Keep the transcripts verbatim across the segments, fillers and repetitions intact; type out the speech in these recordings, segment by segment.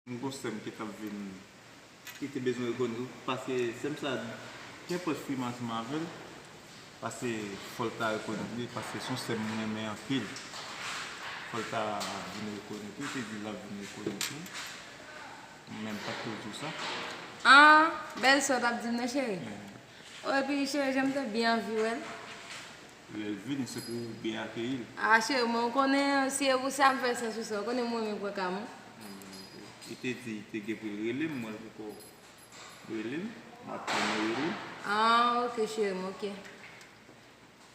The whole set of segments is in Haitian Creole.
M gon sè m ki t ap vin, ki te bezwen rekonèt ou, paske sè m sa byen pwòch fi m ansanm avè l, paske fò l ta rekonèt li, paske se yon sè m mwen renmen anpil. Fò l ta vin rekonèt ou, te di l ap vin rekonèt ou. Men m pa t ko di w sa. Ah, bèl sè w t ap di m nan, cheri. Oh, epi, cheri, jan m te byen anvi wè l. Lè l vini, se pou w byen akeyi l. Ah, cheri, mwen, ou konnen, si e pou sa m fè sans ou sa, ou konnen mwen renmen pran ka mwen. Li te di, li te gen pou l rele m, mwen poko rele m, m ap tann li rele m. Ah, ok, cheri m, ok.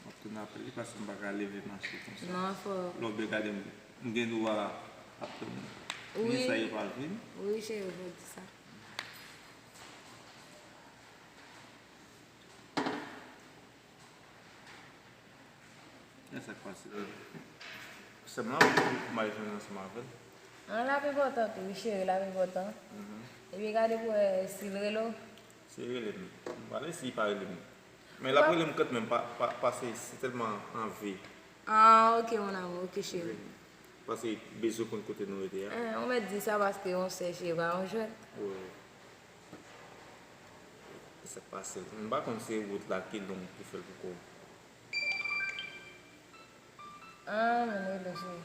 M ap tounen apèl li, paske m pa ka leve mache konsa. Non, fò. Lè w byen gade m, m gen dwa ap tann li. Wi. Sa e pa vini. Wi, cheri, ou fò di sa. E sa k pase? Sè m lan, ou mal jwenn ansanm avè l? An, l ap enpòtan tou, wi, cheri, l ap enpòtan. Epi gade pou wè si l rele w. Si l rele m. M pale si l pa rele m. Men l ap rele m kanmenm, pa, pa, pase se tèlman anvi. Ah, ok, mon amour, ok, cheri. Pase bezwen konn kote nou rete a. Eh, ou mèt di sa paske yon sè cheri pa yon jwèt. Wi. E sa k pase l. M pa konn se wout la ki long ki fè l poko. Ah, men rele cheri.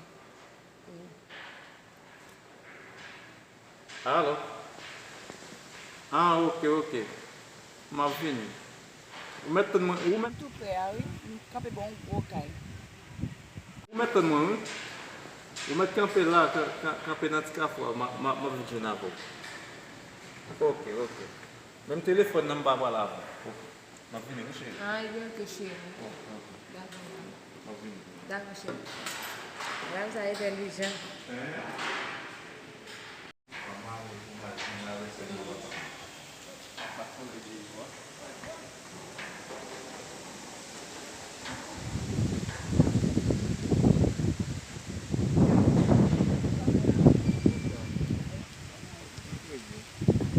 Alo? Ah, ok, ok. M ap vini. Ou mèt tann mwen, ou mèt. M tou prè a, wi. M kanpe bò yon gwo kay. Ou mèt tann mwen, wi. Ou mèt kanpe la, ka, ka, kanpe nan ti kafou a, m a, m a, m ap vin jwenn avè w. Ok, ok. Menm telefòn nan, m pa pral avè w. Ok. M ap vini, wi, cheri. Ah, ebyen, ok, cheri. Ok, ok. Dakò, m ap vini. Dakò, cheri. Madanm sa entèlijan.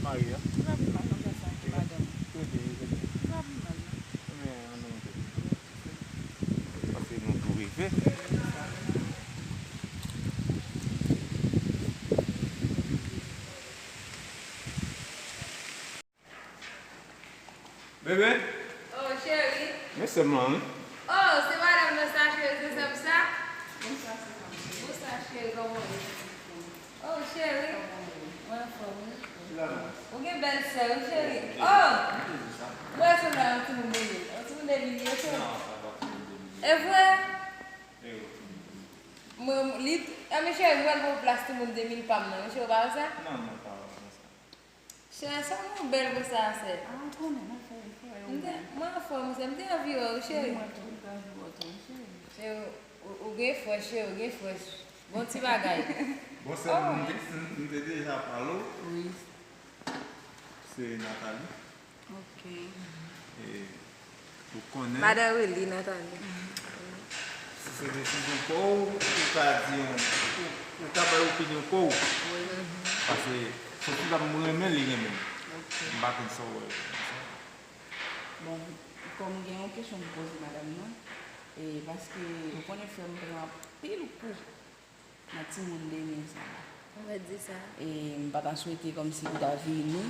Maria. Paske nou tou rive. Bebe. Oh, cheri. Men sè m lan, wi. Oh, se madanm nan sa, cheri, se sè m sa. Bonswa, cheri, kòman w ye? Oh, cheri. Mwen anfòm, wi. Ou gen bèl sè, wi, cheri. Oh! Mwen sanble a yon timoun de mil. Yon timoun de mil, wi, cheri. E vre? Mwen, li, a, men cheri, mwen wè l pran plas timoun de mil pa m nan, wi, cheri, ou pa wè sa? Non, mwen pa wè l konsa. Chè, sa w gen w bèl konsa, sè? Ah, ou konnen, m ap fè efò, e ou menm? Mwen anfòm, sè, m te anvi wè w, cheri. Mwen tou, m te anvi wè w tou, wi, cheri. Cheri, ou, ou gen frèch, cheri, ou gen frèch. Bon ti bagay. Bon, sè, m te, m te deja pale w. Wi. Se Nathalie. Ok. E, ou konnen. Madan Willy, Nathalie. Si se desizyon pa w, ou ka di yon, ou, ou ka bay opinyon pa w. Wi. Paske se ti dam mwen renmen, li renmen m. Ok. M pa konn sa w wè l konsa. Bon, kòm gen yon kesyon pou poze madanm nan, e paske ou konnen frè m pran anpil kou nan timoun de mil sa a. Ou mèt di sa. E m pa ta swete kòmsi pou ta vini,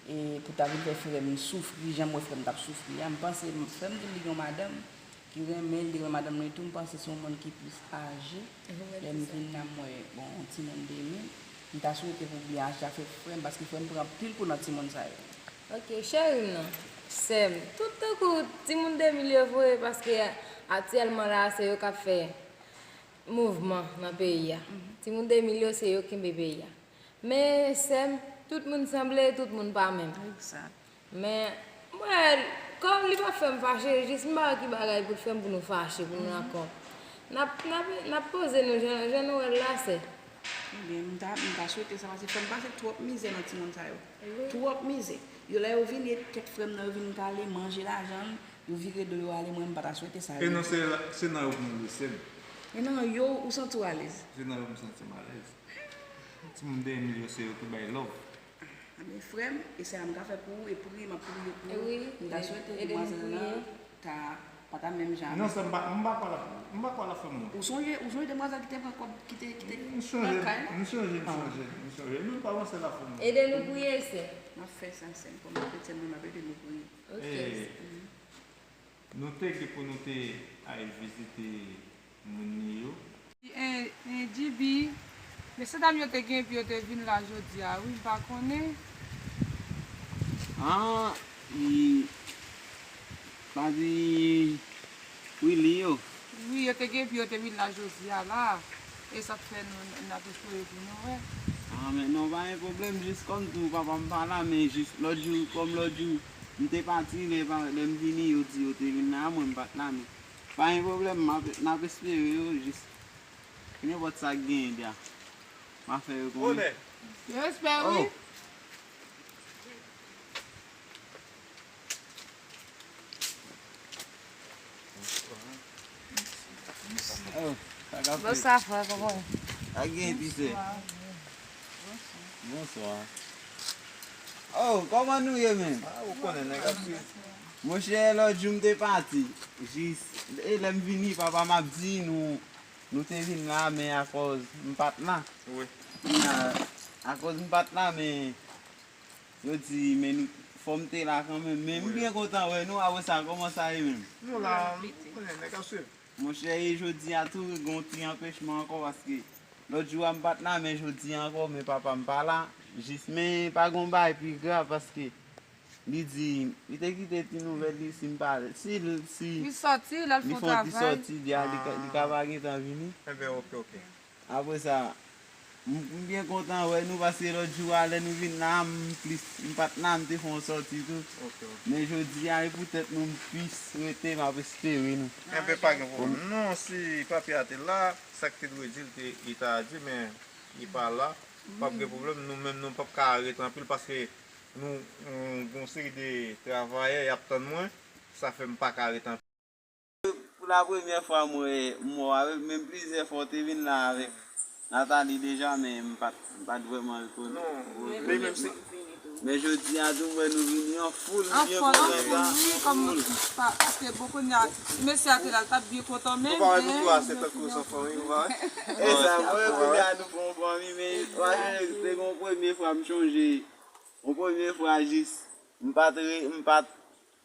e pou ta vin fè frè m soufri jan m wè frè m t ap soufri a. M panse frè m di m li gen yon madanm ki renmen l, li renmen madanm nan etou, m panse se yon moun ki plis aje. Lè m vin la m wè, bon, yon timoun de mil. M ta swete pou byen aje avèk frè m, paske frè m pran anpil kou nan timoun sa yo. Ok, cheri m nan, sè m, tout tankou timoun de mil yo vre, paske aktyèlman la se yo k ap fè mouvman nan peyi a. Timoun de mil yo se yo k kenbe peyi a. Men sè m, tout moun sanble, tout moun pa menm. Egzak. Men, m wè, kòm li p ap fè m fache, jis m pa wè ki bagay pou l fè m pou nou fache, pou nou nan kont. N ap, n ap, n ap poze nou jan, jan nou wè l la, sè. Ebyen, m ta, m ta swete sa, paske frè m pase twòp mizè nan timoun sa yo. Wi. Twòp mizè. Yo, lè yo vini, kèk frè m nan yo vin kale, manje lajan l, yo vire do yo ale, mwen, m pa ta swete sa. E non, se, se nan yo pou m lese m. E nan yo, ou santi w alèz? Se nan yo m santi m alèz. Timoun de mil yo, se yo ki bay love. Ebyen, frè m, e sa m ka fè pou ou, e priye, m ap priye pou ou. M ta swete demwazèl lan ta Pa ta menm jan. Non, sa m pa, m pa kwè l ap, m pa kwè l ap fè m wont. Ou sonje, ou sonje demwazèl ki te pran kòb, ki te, ki te M sonje, nan kay la? M sonje, M sonje, M sonje. Nou pa panse l ap fè m wont. Ede nou priye, sè. M ap fè sa, sè m. Kòm kretyen, mwen, m ap ede nou priye. Ok. E, nou te gen pou nou te al vizite moun li yo. E, e, G B, mesye dam yo te gen epi yo te vin la jodi a, wi, m pa konnen. Ah, e, pa di Willy yo. Wi, yo te gen epi yo te vin la jodi a la. E sa k fè nou, n ap eseye pou nou wè. Ah, men non, pa gen pwoblèm, jis kòm tou papa m pa la, men jis lòt jou, kòm lòt jou, m te pati, lè pa, lè m vini, yo di yo te vin la, mwen m pa t la, men pa gen pwoblèm, m ap, n ap espere yo, jis nenpòt sa k genyen, dja, m a fè yo konnen. Yo espè wi. Oh, sa k ap fèt? Bonswa, frè, kòman w ye? Sa k gen, ti sè? Bonswa. Oh, kòman nou ye menm? Ah, ou konnen nèg ap swiv. Monchè, lòt jou m te pati. Jis, e lè m vini, papa m ap di nou, nou te vin la, men akòz m pa t la. Wi. Kounye a, akòz m pa t la, men yo di, men nou, fò m te la kanmenm. Men m byen kontan wè nou, apre sa, kòman sa ye menm? Nou la, ou konnen nèg ap swiv. Monchè, e jodi a tou, gen yon ti anpèchman ankò, paske lòt jou a m pa t la, men jodi a ankò, men papa m pa la. Jis, men pa gen yon bagay pi grav, paske li di, li te kite ti nouvèl li, si m pa, si, si Li sòti, l al fè li yon fè yon ti travay. Sòti, li, a, li, ka- li ka pa gentan vini. Enben, oke, oke. Apre sa, m m byen kontan wè nou, paske lòt jou a, lè nou vin la, m plis, m pa t la, m te fè yon sòti tou. Oke, oke. Men jodi a, e poutèt nou, m plis rete, m ap espere nou. Enben, pa gen pwoblèm. Non, si papye a te la, sa k te dwe di, l te, li ta di, men li pa la. P ap gen pwoblèm, nou menm, nou p ap ka rete anpil, paske nou, nou gen yon seri de travayè y ap tann mwen, sa fè m pa ka rete anpil. Pou la premyè fwa m wè, m wè w avèk menm plizyè fwa w te vin la avèk Nathalie deja, men m pa t, m pa t vrèman rekonèt. Non, men menm si Men jodi a tou, m wè nou vini an foul, m An byen fòl, an kontan foul, sa. Wi, kòm nou tout pa, paske bon, kounye a, mesye a te la, l t ap byen kontan, men, nou pa wè nou men, twa se tankou se yon fanmi, ou pa wè? E sa, m wè kounye a nou fè yon fanmi, men w a chonje, se te yon premye fwa m chonje. Yon premye fwa jis, m pa t re, m pa t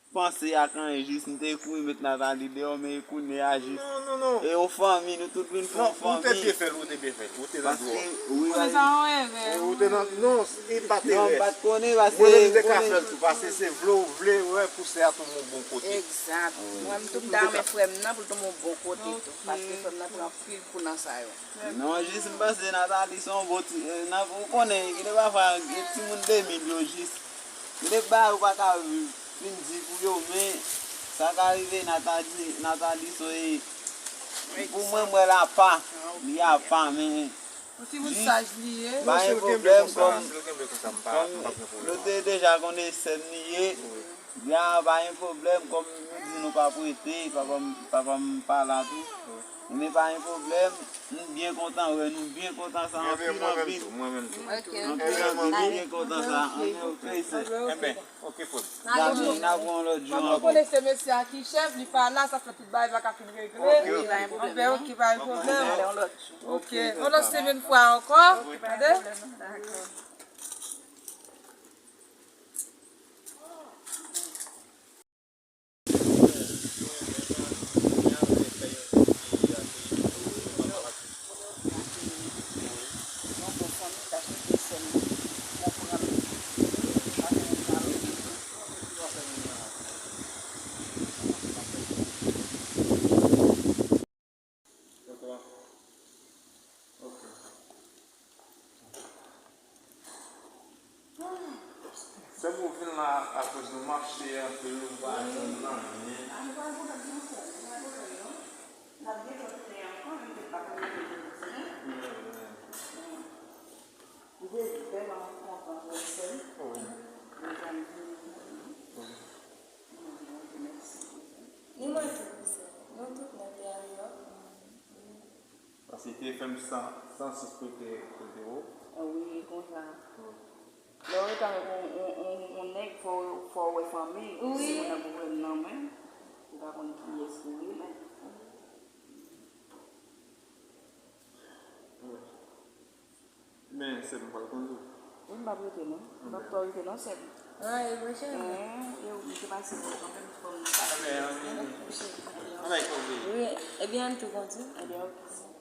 panse ak anyen, jis m te kouri met Nathalie deyò, men kounye a jis. Non, non, non. E yon fanmi, nou tout vin fè yon Non, ou te byen fanmi. fè l, ou te byen fè l. Ou te nan Paske, dwòl. wi, Konnen sa yon erè. Ou te nan, non, e pa te Non, m rès. pa t konnen, paske Mwen menm, m te ka konnen- fè l tou, paske se vle w vle, wè, pou sè a tonbe yon bon kote. Egzat. Mwen, m tou m ta renmen frè m nan pou l tonbe yon bon kote tou. Paske frè m nan pran anpil kou nan sa yo. Non, jis m panse Nathalie se yon bon ti, eh, nan, ou konnen, gen de pafwa, gen timoun de mil yo jis. Gen de bagay ou pa ka fin di pou yo, men sa ka rive Nathalie, Nathalie se, pou mwen, m wè l apa, li apa, men Yon timoun saj li ye. pa Si gen l kenbe pwoblèm, konsa, kòm, si l kenbe konsa, m pa, kòm m pa gen pwoblèm. Nou te deja konnen sè m li ye, ya, pa gen pwoblèm, kòm nou di nou p ap rete, papa m, papa m pa la tou. Men pa gen pwoblèm, m byen kontan wè nou, m byen kontan sa Enben, anpil, mwen menm anpil. Tou, mwen menm tou. Ok. Anpil, anpil, m byen kontan sa, anpil, ok, sè. Enben, oke, frè m. Dami, n ap wè yon lòt jou Kòm nou ankò. konnen se mesye a ki chèf, li pa la, sa fè tout bagay pa ka fin regle. Ok, ok. Pa gen pwoblèm, Anben, non. ok, pa gen pwoblèm. Alè, yon lòt jou. Ok, yon lòt semèn fwa ankò. Tande? Sèl pou w vin la akoz nou mache anpil, nou pa jwenn anyen. Ni mwen tou, kouzen. Nou tout nèg te ale yo. Paske te fè m san, san sis kote, kote ou. Wi, konsa. Lè w rete avèk yon, yon, yon, yon nèg, fò, fò w wè fanmi. Si moun nan pwoblèm nan men. Pa konn kiyès ou ye, men. Men, sè m pral kondwi. Wi, m p ap rete non. M p ap twò rete non, sè m. Ah, e mwen cheri. Men, e ou ki pase pou kanmenm fò m sa. Anlay kondwi. Wi, ebyen, ann tou kondwi. Ebyen, ok.